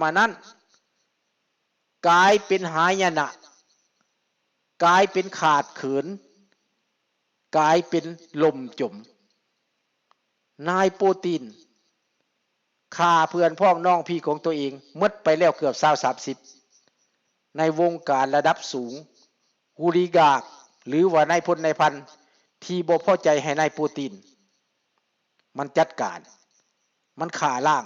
ມານັ້ນ ກາຍເປັນຫາຍະນະ, ກາຍເປັນຂາດເຂີນ, ກາຍເປັນລົ້ມຈົມ. ນາຍໂປຕິນຂ້າເພື່ອນພ້ອງນ້ອງພີ່ຂອງຕົວເອງໝົດໄປແລ້ວເກືອບຊາວສາມສິບ ໃນວົງການລະດັບສູງ, ໂອລິກາກ ຫຼືວ່ານາຍພົນນາຍພັນທີ່ບໍ່ພໍໃຈໃຫ້ນາຍໂປຕິນ ມັນຈັດການ, ມັນຂ້າລ້າງ.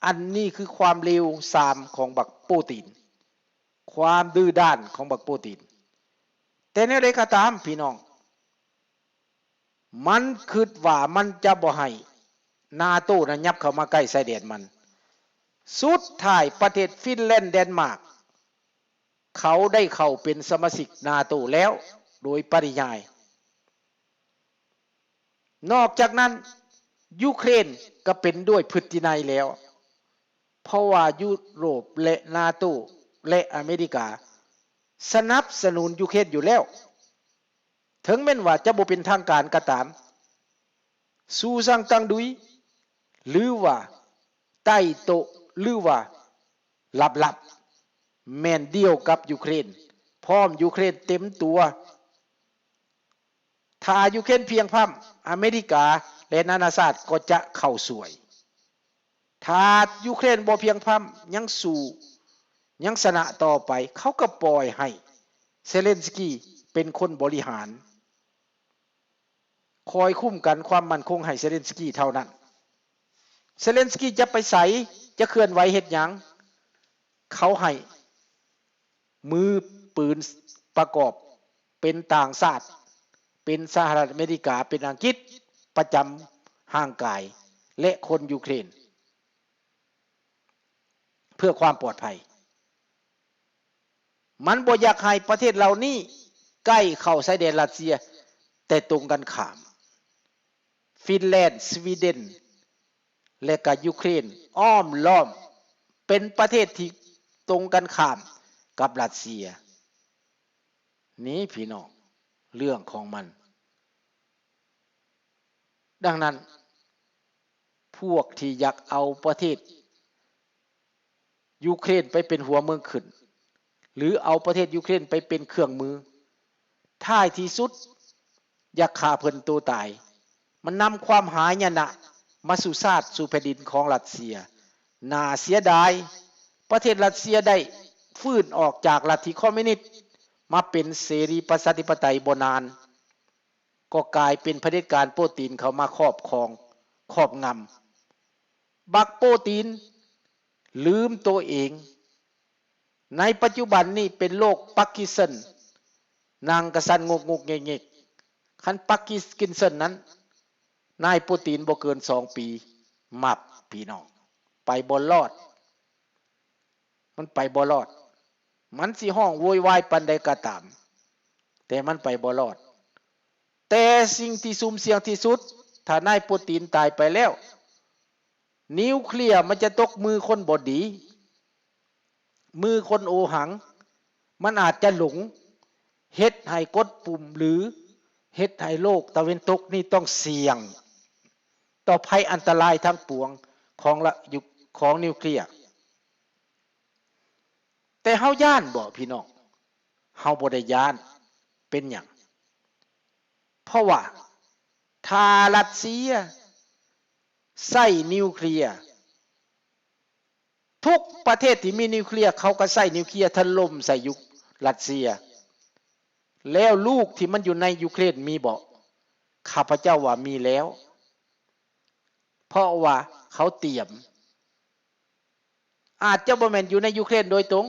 ອັນນີ້ຄືຄວາມເລວຊາມຂອງບັກໂປຕິນ, ຄວາມດື້ດ້ານຂອງບັກໂປຕິນ. ແຕ່ແນວໃດກໍຕາມ ພີ່ນ້ອງ, ມັນຄິດວ່າມັນຈະບໍ່ໃຫ້ນາໂຕນັ້ນຫຍັບເຂົ້າມາໃກ້ຊາຍແດນມັນ. ສຸດທ້າຍປະເທດຟິນແລນ, ແດນມາກ ເຂົາໄດ້ເຂົ້າເປັນສະມາຊິກນາໂຕແລ້ວໂດຍປະລິຍາຍ. ນອກຈາກນັ້ນ ຢູເຄຣນກໍເປັນດ້ວຍພຶດຕິໄນແລ້ວ, ເພາະວ່າຢູໂຣບ ແລະ ນາໂຕ ແລະ ອາເມລິກາສະໜັບສະໜູນຢູເຄຣນຢູ່ແລ້ວ. ເຖິງແມ່ນວ່າຈະບໍ່ເປັນທາງການກໍຕາມ, ຊູຊັງກັງດຸຍ ຫຼືວ່າໃຕ້ໂຕະ ຫຼືວ່າລັບໆ ແມ່ນດຽວກັບຢູເຄຣນ, ພ້ອມຢູເຄຣນເຕັມຕົວ. ຖ້າຢູເຄຣນພຽງພ້ຳ, ອາເມລິກາ ແລະ ນານາຊາດກໍຈະເຂົ້າຊ່ວຍ. ຖ້າຢູເຄຣນບໍ່ພຽງພ້ຳ, ຍັງສູ້, ຍັງຊະນະຕໍ່ໄປ, ເຂົາກໍປ່ອຍໃຫ້ເຊເລັນສກີເປັນຄົນບໍລິຫານ, ຄອຍຄຸ້ມກັນຄວາມໝັ້ນຄົງໃຫ້ເຊເລັນສກີເທົ່ານັ້ນ. ເຊເລັນສກີຈະໄປໃສ, ຈະເຄື່ອນໄຫວເຮັດຫຍັງ, ເຂົາໃຫ້ມືປືນປະກອບເປັນຕ່າງຊາດ, ເປັນສະຫະລັດອາເມລິກາ, ເປັນອັງກິດ ປະຈຳຮ່າງກາຍ ແລະ ຄົນຢູເຄຣນ ເພື່ອຄວາມປອດໄພ. ມັນບໍ່ຢາກໃຫ້ປະເທດເຫຼົ່ານີ້ໃກ້ເຂົ້າຊາຍແດນຣັດເຊຍ, ແຕ່ຕົງກັນຂ້າມ ຟິນແລນ, ສະວີເດັນ ແລະ ກະຢູເຄຣນອ້ອມລ້ອມ ເປັນປະເທດທີ່ຕົງກັນຂ້າມກັບຣັດເຊຍ. ນີ້ພີ່ນ້ອງ, ເລື່ອງຂອງມັນ. ດັ່ງນັ້ນ ພວກທີ່ຢາກເອົາປະເທດຢູເຄຣນໄປເປັນຫົວເມືອງຂຶ້ນ ຫຼື ເອົາປະເທດຢູເຄຣນໄປເປັນເຄື່ອງມື, ທ້າຍທີ່ສຸດຢາກຂ້າເພິ່ນໂຕຕາຍ. ມັນນຳຄວາມຫາຍະນະມາສູ່ຊາດ, ສູ່ແຜ່ນດິນຂອງຣັດເຊຍ. ໜ້າເສຍດາຍ, ປະເທດຣັດເຊຍໄດ້ຟື້ນອອກຈາກລັດທິຄອມມິວນິດ ມາເປັນເສລີປະຊາທິປະໄຕບໍ່ນານ ກໍກາຍເປັນຜະເດັດການໂປຕີນເຂົ້າມາຄອບຄອງ, ຄອບງຳ. ບັກໂປຕີນລືມໂຕເອງ. ໃນປັດຈຸບັນນີ້ເປັນໂລກປາກິນສັນ, ນັ່ງກະສັນງຸກໆເຫງັກໆ. ຄັນປາກິນສັນນັ້ນ, ນາຍໂປຕີນບໍ່ເກີນສອງປີ, ມັບ, ພີ່ນ້ອງ, ໄປບໍ່ລອດ. ມັນໄປບໍ່ລອດ. ມັນຊິຮ້ອງໂວຍວາຍປານໃດກໍຕາມ, ແຕ່ມັນໄປບໍ່ລອດ. ແຕ່ສິ່ງທີ່ສຸ່ມສ່ຽງທີ່ສຸດ, ຖ້ານາຍໂປຕີນຕາຍໄປແລ້ວ, ນິວເຄລຍມັນຈະຕົກມືຄົນບໍ່ດີ, ມືຄົນໂອຫັງ, ມັນອາດຈະຫຼົງ, ເຮັດໃຫ້ກົດປຸ່ມ ຫຼື ເຮັດໃຫ້ໂລກຕາເວັນຕົກນີ້ຕ້ອງສ່ຽງຕໍ່ໄພອັນຕະລາຍທັງປວງຂອງລະ ຂອງນິວເຄລຍ. ແຕ່ເຮົາຢ້ານບໍ່ ພີ່ນ້ອງ? ເຮົາບໍ່ໄດ້ຢ້ານ. ເປັນຫຍັງ? ເພາະວ່າຖ້າຣັດເຊຍໃຊ້ນິວເຄລຍ, ທຸກປະເທດທີ່ມີນິວເຄລຍ ເຂົາກໍໃຊ້ນິວເຄລຍຖະຫຼົ່ມໃສ່ຢູ ຣັດເຊຍ. ແລ້ວລູກທີ່ມັນຢູ່ໃນຢູເຄຣນມີບໍ່? ຂ້າພະເຈົ້າວ່າມີແລ້ວ. ເພາະວ່າເຂົາຕຽມ, ອາດຈະບໍ່ແມ່ນຢູ່ໃນຢູເຄຣນໂດຍຕົງ,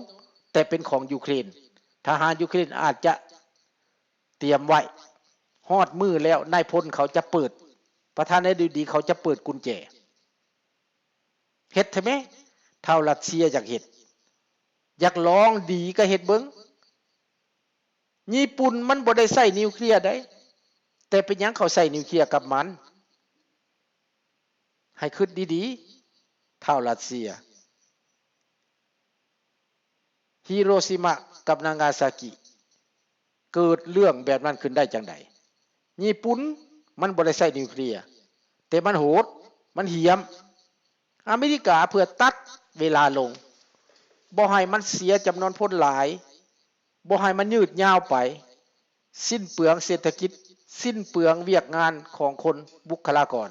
ແຕ່ເປັນຂອງຢູເຄຣນ. ທະຫານຢູເຄຣນອາດຈະຕຽມໄວ້, ຮອດມື້ແລ້ວນາຍພົນເຂົາຈະເປີດ, ປະທານາທິບໍດີເຂົາຈະເປີດກຸນແຈ. ເຮັດເຖາະແມ້, ຖ້າລັດເຊຍຢາກເຮັດ, ຢາກລອງດີກໍເຮັດເບິ່ງ. ຍີ່ປຸ່ນມັນບໍ່ໄດ້ໃຊ້ນິວເຄລຍໃດ, ແຕ່ເປັນຫຍັງເຂົາໃຊ້ນິວເຄລຍກັບມັນ? ໃຫ້ຄິດດີໆ, ທ້າວຣັດເຊຍ. ຮິໂຣຊິມະກັບນາງາຊາກິ ເກີດເລື່ອງແບບນັ້ນຂຶ້ນໄດ້ຈັ່ງໃດ? ຍີ່ປຸ່ນມັນບໍ່ໄດ້ໃຊ້ນິວເຄລຍ, ແຕ່ມັນໂຫດ, ມັນຫ້ຽມ. ອາເມລິກາເພື່ອຕັດເວລາລົງ, ບໍ່ໃຫ້ມັນເສຍຈຳນວນຄົນຫຼາຍ, ບໍ່ໃຫ້ມັນຍືດຍາວໄປ, ສິ້ນເປືອງເສດຖະກິດ, ສິ້ນເປືອງວຽກງານຂອງຄົນບຸກຄະລາກອນ.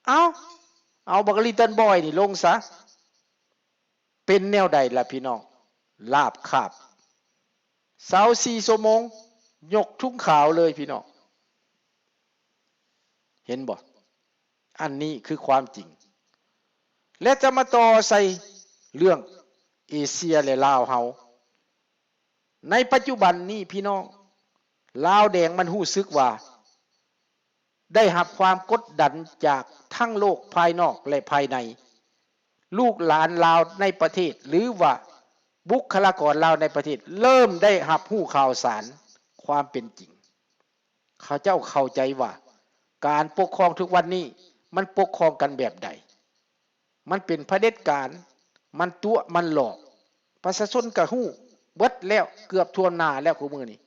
ເອົາ, ເອົາບັກລິດເຕິນບອຍນີ້ລົງຊະ. ເປັນແນວໃດລະພີ່ນ້ອງ? ລາບຄາບ ຊາວສີ່ຊົ່ວໂມງ ຍົກທຸງຂາວເລີຍພີ່ນ້ອງ. ເຫັນບໍ່? ອັນນີ້ຄືຄວາມຈິງ ແລະ ຈະມາຕໍ່ໃສ່ເລື່ອງເອເຊຍ ແລະ ລາວເຮົາ. ໃນປັດຈຸບັນນີ້ພີ່ນ້ອງ, ລາວແດງມັນຮູ້ສຶກວ່າໄດ້ຮັບຄວາມກົດດັນຈາກທັງໂລກພາຍນອກ ແລະ ພາຍໃນ. ລູກຫຼານລາວໃນປະເທດ ຫຼືວ່າບຸກຄະລາກອນລາວໃນປະເທດ ເລີ່ມໄດ້ຮັບຮູ້ຂ່າວສານຄວາມເປັນຈິງ. ເຂົາເຈົ້າເຂົ້າໃຈວ່າການປົກຄອງທຸກວັນນີ້ມັນປົກຄອງກັນແບບໃດ? ມັນເປັນຜະເດັດການ, ມັນຕົວະ, ມັນຫຼອກ. ປະຊາຊົນກໍຮູ້ເບິດແລ້ວ, ເກືອບທົ່ວໜ້າແລ້ວຄູ່ມື້ນີ້.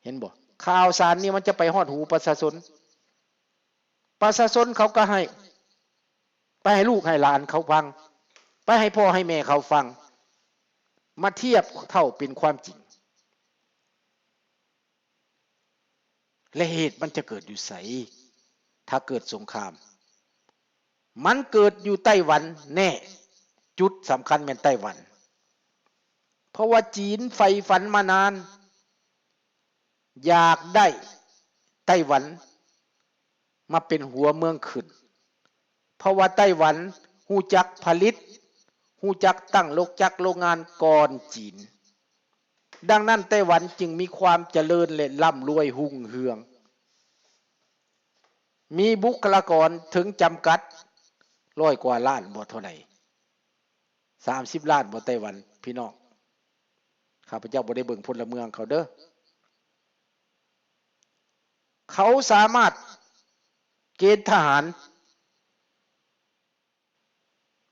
ເຫັນບໍ່? ຂ່າວສານນີ້ມັນຈະໄປຮອດຫູປະຊາຊົນ. ປະຊາຊົນເຂົາກໍໃຫ້, ໄປໃຫ້ລູກໃຫ້ຫຼານເຂົາຟັງ, ໄປໃຫ້ພໍ່ໃຫ້ແມ່ເຂົາຟັງ, ມາທຽບເທົ່າເປັນຄວາມຈິງ. ແລະ ເຫດມັນຈະເກີດຢູ່ໃສ? ຖ້າເກີດສົງຄາມ ມັນເກີດຢູ່ໄຕ້ຫວັນແນ່. ຈຸດສຳຄັນແມ່ນໄຕ້ຫວັນ. ເພາະວ່າຈີນໃຝ່ຝັນມານານ ຢາກໄດ້ໄຕ້ຫວັນມາເປັນຫົວເມືອງຂຶ້ນ. ເພາະວ່າໄຕ້ຫວັນຮູ້ຈັກຜະລິດ, ຮູ້ຈັກຕັ້ງໂລງຈັກໂລງງານກ່ອນຈີນ. ດັ່ງນັ້ນ ໄຕ້ຫວັນຈຶ່ງມີຄວາມຈະເລີນ ແລະ ລ່ຳລວຍຮຸ່ງເຮືອງ. ມີບຸກຄະລາກອນເຖິງຈຳກັດ ຮ້ອຍກວ່າລ້ານບໍ່ ເທົ່າໃດ? ສາມສິບລ້ານບໍ່ ໄຕ້ຫວັນ ພີ່ນ້ອງ? ຂ້າພະເຈົ້າບໍ່ໄດ້ເບິ່ງພົນລະເມືອງເຂົາເດີ້. ເຂົາສາມາດເກນທະຫານ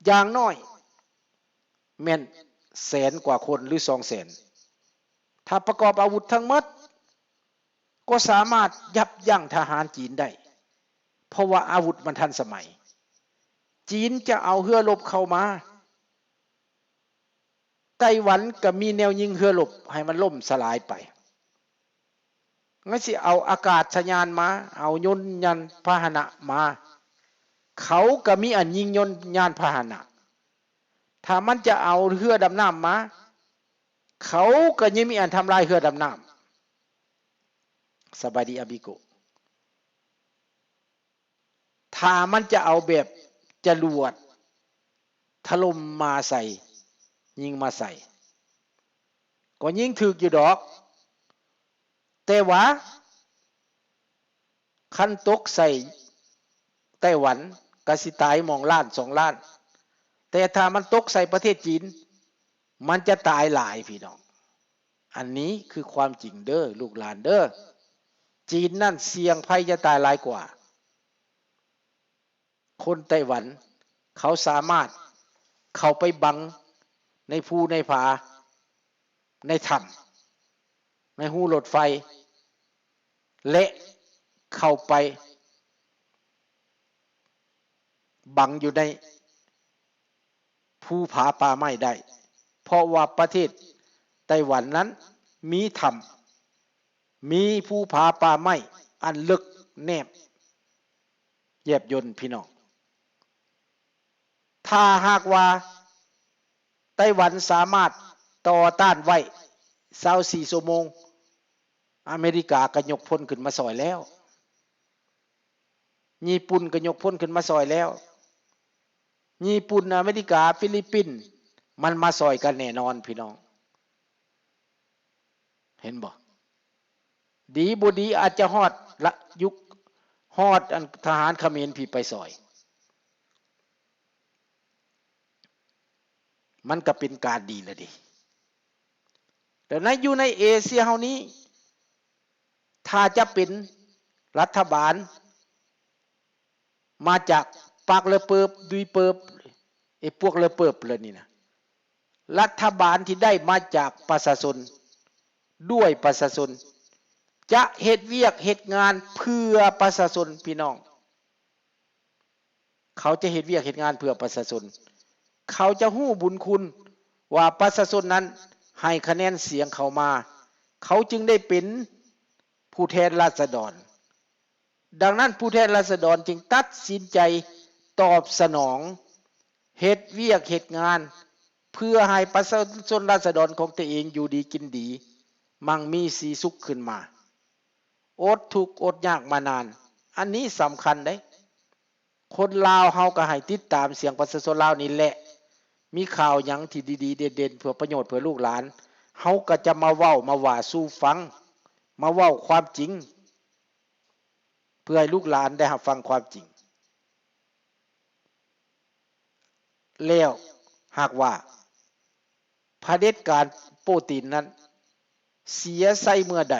ຢ່າງໜ້ອຍແມ່ນແສນກວ່າຄົນ ຫຼື ສອງແສນ. ຖ້າປະກອບອາວຸດທັງໝົດ ກໍສາມາດຢັບຢັ້ງທະຫານຈີນໄດ້, ເພາະວ່າອາວຸດມັນທັນສະໄໝ. ຈີນຈະເອົາເຮືອລົບເຂົ້າມາ, ໄຕ້ຫວັນກໍມີແນວຍິງເຮືອລົບໃຫ້ມັນລົ້ມສະຫຼາຍໄປ. ມັນຊິເອົາອາກາດສະຍານມາ, ເອົາຍົນຍານພາຫະນະມາ, ເຂົາກໍມີອັນຍິງຍົນຍານພາຫະນະ. ຖ້າມັນຈະເອົາເຮືອດຳນ້ຳມາ, ເຂົາກໍຍັງມີອັນທຳລາຍເຮືອດຳນ້ຳ. ສະບາຍດີອາບິໂກ. ຖ້າມັນຈະເອົາແບບຈະຫຼວດຖະຫຼົ່ມມາໃສ່, ຍິງມາໃສ່, ກໍຍິງຖືກຢູ່ດອກ. ແຕ່ວ່າຄັນຕົກໃສ່ໄຕ້ຫວັນ ກໍຊິຕາຍໝ່ອງລ້ານສອງລ້ານ, ແຕ່ຖ້າມັນຕົກໃສ່ປະເທດຈີນ ມັນຈະຕາຍຫຼາຍ ພີ່ນ້ອງ. ອັນນີ້ຄືຄວາມຈິງເດີ້ ລູກຫຼານເດີ້. ຈີນນັ້ນສ່ຽງໄພຈະຕາຍຫຼາຍກວ່າ. ຄົນໄຕ້ຫວັນເຂົາສາມາດເຂົ້າໄປບັງໃນພູໃນຜາ, ໃນຖ້ຳ, ໃນຮູລົດໄຟ ແລະ ເຂົ້າໄປບັງຢູ່ໃນພູຜາປ່າໄມ້ໄດ້, ເພາະວ່າປະເທດໄຕ້ຫວັນນັ້ນມີຖ້ຳ, ມີພູຜາປ່າໄມ້ອັນເລິກແນບແຍບຍົນ ພີ່ນ້ອງ. ຖ້າຫາກວ່າໄຕ້ຫວັນສາມາດຕໍ່ຕ້ານໄວ້ຊາວສີ່ຊົ່ວໂມງ, ອາເມລິກາກໍຍົກພົນຂຶ້ນມາຊ່ອຍແລ້ວ, ຍີ່ປຸ່ນກໍຍົກພົນຂຶ້ນມາຊ່ອຍແລ້ວ. ຍີ່ປຸ່ນ, ອາເມລິກາ, ຟີລິບປິນ, ມັນມາຊ່ອຍກັນແນ່ນອນ ພີ່ນ້ອງ. ເຫັນບໍ່? ດີບໍ່ດີອາດຈະຮອດລະຍຸກ, ຮອດອັນທະຫານຂະເໝນພີ້ໄປຊ່ອຍ. ມັນກໍເປັນການດີລະເດ. ແຕ່ໃນ, ຢູ່ໃນເອເຊຍເຮົານີ້, ຖ້າຈະເປັນລັດຖະບານມາຈາກປາກເລີເປີບ, ດຸຍເປີບ, ໄອ້ພວກເລີເປີບເຫຼົ່ານີ້ນະ, ລັດຖະບານທີ່ໄດ້ມາຈາກປະຊາຊົນ, ດ້ວຍປະຊາຊົນ, ຈະເຮັດວຽກເຮັດງານເພື່ອປະຊາຊົນ, ພີ່ນ້ອງ. ເຂົາຈະເຮັດວຽກເຮັດງານເພື່ອປະຊາຊົນ. ເຂົາຈະຮູ້ບຸນຄຸນ ວ່າປະຊາຊົນນັ້ນໃຫ້ຄະແນນສຽງເຂົ້າມາ, ເຂົາຈຶ່ງໄດ້ເປັນຜູ້ແທນລາຊະດອນ. ດັ່ງນັ້ນ ຜູ້ແທນລາຊະດອນຈຶ່ງຕັດສິນໃຈຕອບສະໜອງ, ເຮັດວຽກເຮັດງານ ເພື່ອໃຫ້ປະຊາຊົນລາຊະດອນຂອງຕົວເອງຢູ່ດີກິນດີ, ມັ່ງມີສີສຸກຂຶ້ນມາ. ອົດທຸກອົດຍາກມານານ, ອັນນີ້ສຳຄັນເດ້. ຄົນລາວເຮົາກໍໃຫ້ຕິດຕາມສຽງປະຊາຊົນລາວນີ້ແຫຼະ, ມີຂ່າວຫຍັງທີ່ດີໆ ເດັ່ນໆ ເພື່ອປະໂຫຍດເພື່ອລູກຫຼານ, ເຮົາກໍຈະມາເວົ້າມາວ່າສູ່ຟັງ, ມາເວົ້າຄວາມຈິງ ເພື່ອໃຫ້ລູກຫຼານໄດ້ຮັບຟັງຄວາມຈິງ. ແລ້ວຫາກວ່າຜະເດັດການໂປຕີນນັ້ນເສຍໄຊເມື່ອໃດ,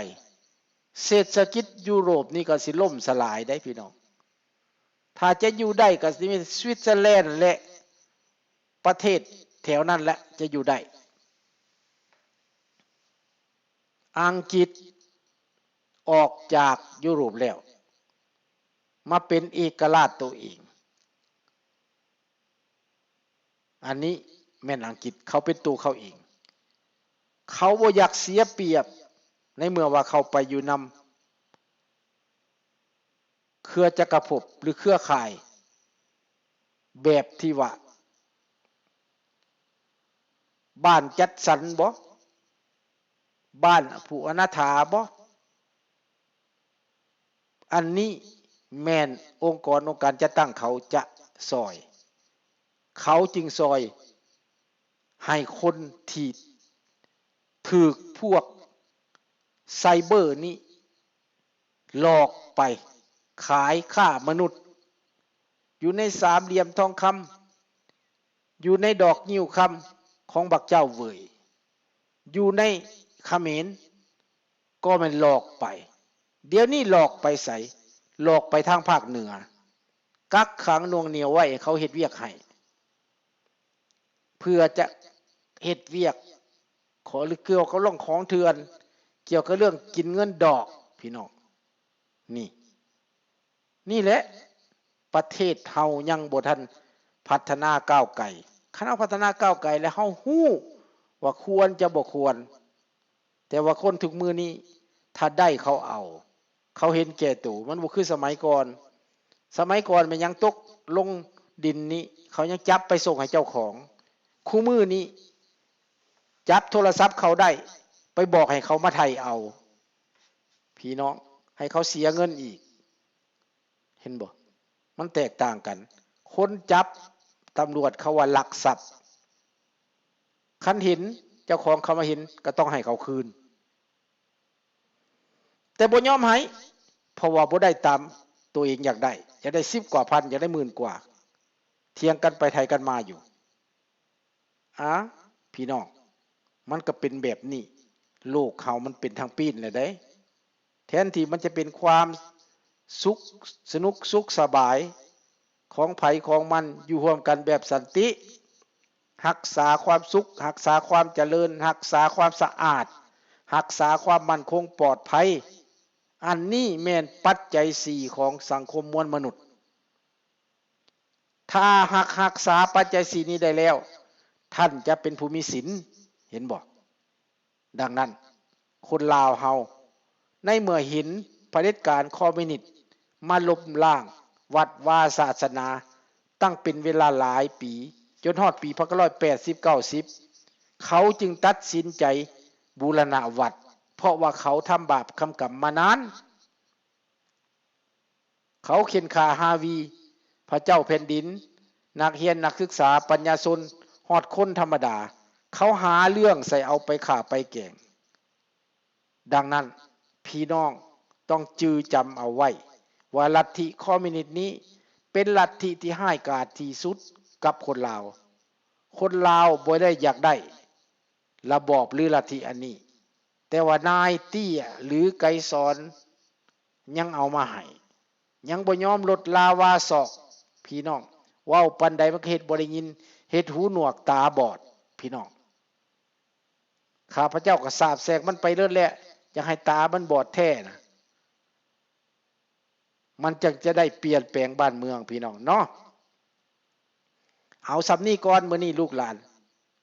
ເສດຖະກິດຢູໂຣບນີ້ກໍຊິລົ້ມສະຫຼາຍໄດ໋ພີ່ນ້ອງ. ຖ້າຈະຢູ່ໄດ້ກໍຊິມີສະວິດເຊີແລນ ແລະ ປະເທດແຖວນັ້ນແຫຼະຈະຢູ່ໄດ້. ອັງກິດອອກຈາກຢູໂຣບແລ້ວ ມາເປັນເອກະລາດໂຕເອງ. ອັນນີ້ແມ່ນອັງກິດ, ເຂົາເປັນໂຕເຂົາເອງ. ເຂົາບໍ່ຢາກເສຍປຽບ ໃນເມື່ອວ່າເຂົາໄປຢູ່ນຳ ເຄືອຈັກກະພົບ ຫຼື ເຄືອຂ່າຍ ແບບທີ່ວ່າ ບ້ານຈັດສັນບໍ? ບ້ານຜູ້ອະນາຖາບໍ? ອັນນີ້ແມ່ນອົງກອນອົງການຈັດຕັ້ງເຂົາຈະຊ່ອຍ, ເຂົາຈຶ່ງຊ່ອຍໃຫ້ຄົນທີ່ຖືກພວກໄຊເບີນີ້ ຫຼອກໄປຂາຍຄ້າມະນຸດ ຢູ່ໃນສາມຫຼ່ຽມທອງຄຳ, ຢູ່ໃນດອກງິ້ວຄຳຂອງບັກເຈົ້າເຫວີຍ, ຢູ່ໃນຂະເໝນກໍແມ່ນຫຼອກໄປ. ດຽວນີ້ຫຼອກໄປໃສ? ຫຼອກໄປທາງພາກເໜືອ, ກັກຂັງໜ່ວງໜ່ຽວໄວ້ໃຫ້ເຂົາເຮັດວຽກໃຫ້. ເພື່ອຈະເຮັດວຽກ ຂໍ ຫຼື ກ່ຽວກັບເລື່ອງຂອງເຖື່ອນ, ກ່ຽວກັບເລື່ອງກິນເງິນດອກ ພີ່ນ້ອງ. ນີ້ ນີ້ແຫຼະ ປະເທດເຮົາຍັງບໍ່ທັນພັດທະນາກ້າວໄກ. ຄັນເຮົາພັດທະນາກ້າວໄກແລ້ວ ເຮົາຮູ້ວ່າຄວນຈະບໍ່ຄວນ. ແຕ່ວ່າຄົນທຸກມື້ນີ້ ຖ້າໄດ້ເຂົາເອົາ, ເຂົາເຫັນແກ່ໂຕ, ມັນບໍ່ຄືສະໄໝກ່ອນ. ສະໄໝກ່ອນແມ່ນຫຍັງ? ຕົກລົງດິນນີ້ ເຂົາຍັງຈັບໄປສົ່ງໃຫ້ເຈົ້າຂອງ. ຄູ່ມື້ນີ້ ຈັບໂທລະສັບເຂົາໄດ້ ໄປບອກໃຫ້ເຂົາມາໄຖ່ເອົາ ພີ່ນ້ອງ, ໃຫ້ເຂົາເສຍເງິນອີກ. ເຫັນບໍ່? ມັນແຕກຕ່າງກັນ. ຄົນຈັບ ຕຳຫຼວດເຂົາວ່າລັກຊັບ. ຄັນເຫັນເຈົ້າຂອງເຂົາມາເຫັນ ກໍຕ້ອງໃຫ້ເຂົາຄືນ. ແຕ່ບໍ່ຍອມໃຫ້ ເພາະວ່າບໍ່ໄດ້ຕາມຕົວເອງຢາກໄດ້, ຢາກໄດ້ສິບກວ່າພັນ, ຢາກໄດ້ໝື່ນກວ່າ, ຖຽງກັນໄປໄຖກັນມາຢູ່. ອາ ພີ່ນ້ອງ, ມັນກໍເປັນແບບນີ້. ໂລກເຮົາມັນເປັນທາງປີ້ນແລ້ວເດ້. ແທນທີ່ມັນຈະເປັນຄວາມສຸກ ສະໜຸກສຸກສະບາຍຂອງໃຜຂອງມັນ, ຢູ່ຮ່ວມກັນແບບສັນຕິ, ຮັກສາຄວາມສຸກ, ຮັກສາຄວາມຈະເລີນ, ຮັກສາຄວາມສະອາດ, ຮັກສາຄວາມໝັ້ນຄົງປອດໄພ. ອັນນີ້ແມ່ນປັດໄຈສີ່ຂອງສັງຄົມມວນມະນຸດ. ຖ້າຫາກຮັກສາປັດໄຈສີ່ນີ້ໄດ້ແລ້ວ, ທ່ານຈະເປັນຜູ້ມີສິນ, ເຫັນບໍ່? ດັ່ງນັ້ນ, ຄົນລາວເຮົາ ໃນເມື່ອເຫັນຜະເດັດການຄອມມິວນິດມາລົ້ມລ້າງວັດວາສາສະໜາຕັ້ງເປັນເວລາຫຼາຍປີ, ຈົນຮອດປີພັນເກົ້າຮ້ອຍແປດສິບ ເກົ້າສິບ ເຂົາຈຶ່ງຕັດສິນໃຈບູລະນະວັດ, ເພາະວ່າເຂົາທຳບາບທຳກຳມານານ. ເຂົາເຂັ່ນຂ້າຮາວີ, ພະເຈົ້າແຜ່ນດິນ, ນັກຮຽນນັກສຶກສາ, ປັນຍາຊົນ, ຮອດຄົນທຳມະດາ, ເຂົາຫາເລື່ອງໃສ່ເອົາໄປຂ້າໄປແກງ. ດັ່ງນັ້ນ, ພີ່ນ້ອງຕ້ອງຈື່ຈຳເອົາໄວ້ວ່າ ລັດທິຄອມມິວນິດນີ້ເປັນລັດທິທີ່ຮ້າຍກາດທີ່ສຸດກັບຄົນລາວ. ຄົນລາວບໍ່ໄດ້ຢາກໄດ້ ລະບອບ ຫຼື ລັດທິອັນນີ້, ແຕ່ວ່ານາຍເຕ້ຍ ຫຼື ໄກສອນ ຍັງເອົາມາໃຫ້, ຍັງບໍ່ຍອມລົດລາວາສອກ. ພີ່ນ້ອງ, ເວົ້າປານໃດມັນກໍເຮັດບໍ່ໄດ້ຍິນ, ເຮັດຫູໜວກຕາບອດ. ພີ່ນ້ອງ, ຂ້າພະເຈົ້າກໍສາບແຊ່ງມັນໄປເລີດແຫຼະ, ຢາກໃຫ້ຕາມັນບອດແທ້ນະ. ມັນຈັ່ງຈະໄດ້ປ່ຽນແປງບ້ານເມືອງ ພີ່ນ້ອງເນາະ. ເອົາສ່ຳນີ້ກ່ອນ ມື້ນີ້ລູກຫຼານ